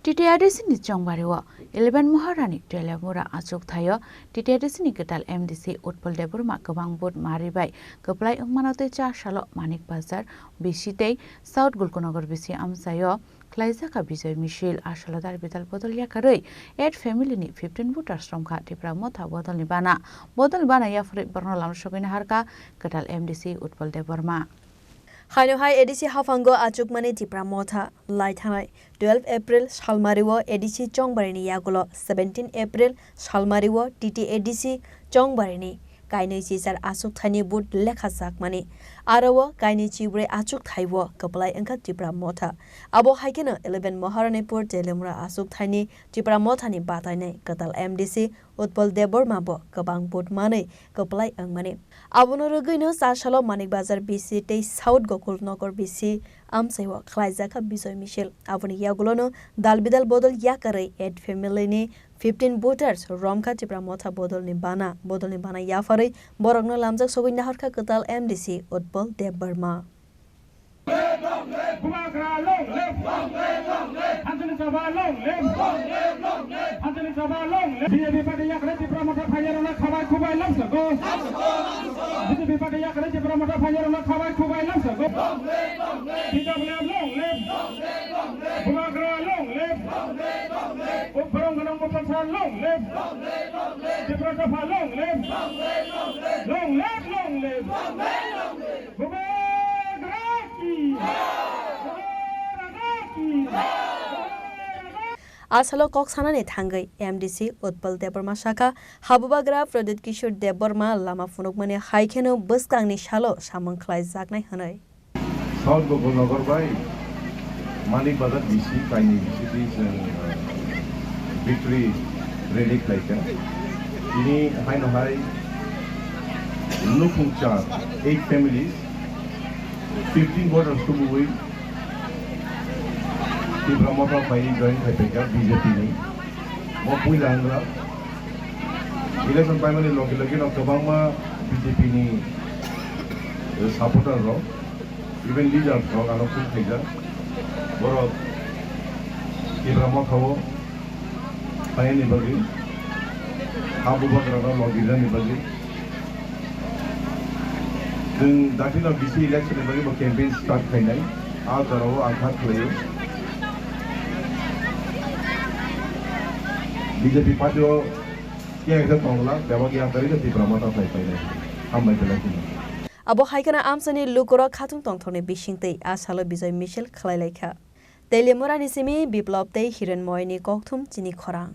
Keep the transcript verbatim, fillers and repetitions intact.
T T A D C ni chongbari o eleven Moharani Teliamura achuk thaio T T A D C ni kwtal M D C Utpal Debbarma kwbang vote mari bai kwplai wngmano tei cha salo Manik Bazar B C tei South Gulkunagar B C amchaio khlaijak kha Bijoy Misil. Asalo dal bidal bodol yakarwi eight family ni fifteen voters romkha Tipra Motha bodolni bana. Bodolni bana yapharwi borokno lamsogwi naharkha kwtal M D C Utpal Debbarma. Haino hai A D C haphango achukmani Tipra Motha lai thangnai twelve April salmario A D C chongbarini yagulo seventeen April salmario T T A D C chongbarini kainwi chichar achuk thaini vote lekha jakmani. Aro o kainwi chibrwi achuk thaibo kwplai wngkha Tipra Motha. Abo hai kheno eleven Moharanipur Teliamura achuk thaini Tipra Mothani batainai kwtal M D C Utpal Debbarma bo kwbang vote manwi kwplai wngmani. Abono rwgwino cha salo Manik Bazar B C tei South Gokul Nagar B C amchaio khlaijakha Bijoy Misil. Aboni yagulono dal bidal bodol yakarwi eight family ni fifteen voters romkha Tipra Motha bodolni bana. Bodolni bana yapharwi borokno lamjak sogwi naharkha kwtal M D C Utpal Debbarma. Bubagra long live! Anthony Chaba long live! Anthony Chaba long live! B J P party yakarwi Tipra Motha phaiyarokno khabai khubai lamsogo. B J P party yakarwi Tipra Motha phaiyarokno khabai khubai lamsogo. T W F long live! Bubagra long live! Upharong Ganang Upasar long live! Tipra Dopha long live! Long live, long live! Bubagra ki! Bubagra ki! Asalo kok sanani thangwi M D C Utpal Debbarma sakha, habubagra Pradyut Kishore Debbarma lama phunukmani hai kheno bwskangni salo samung khlaijaknai hwnwi. South Gokul Nagar bai Manik Bazar B C kainwi B C twi chwng, uh, victory rally khlaikha. Tini haino hai nukhung char, eight families, fifteen voters tubuwi Tipra Motha bai join khaipaikha B J P ni. Mo puila wngkha. Election paimani logi logi no kwbangma B J P ni, eh, supporter rok, even leaders rok ano phone khaijak. Borok Tipra Motha o phainani bagwi, ha bubagra no logi rwnani bagwi. Chwng dakhilno B C election ni bagwi bo campaign start khainai. A jorao ang kha khlaio. B J P party o khe khe tongla, bebak yang tari khe Tipra Motha phai phainai. Hambai belai kheno. Abo hai kheno amchaini lukurok khatung tongthokni bisingtwi a salo Bijoy Misil khlai lai kha. Teliamurani simi Biplop tei Hirenmoyni kokthum chini khorang.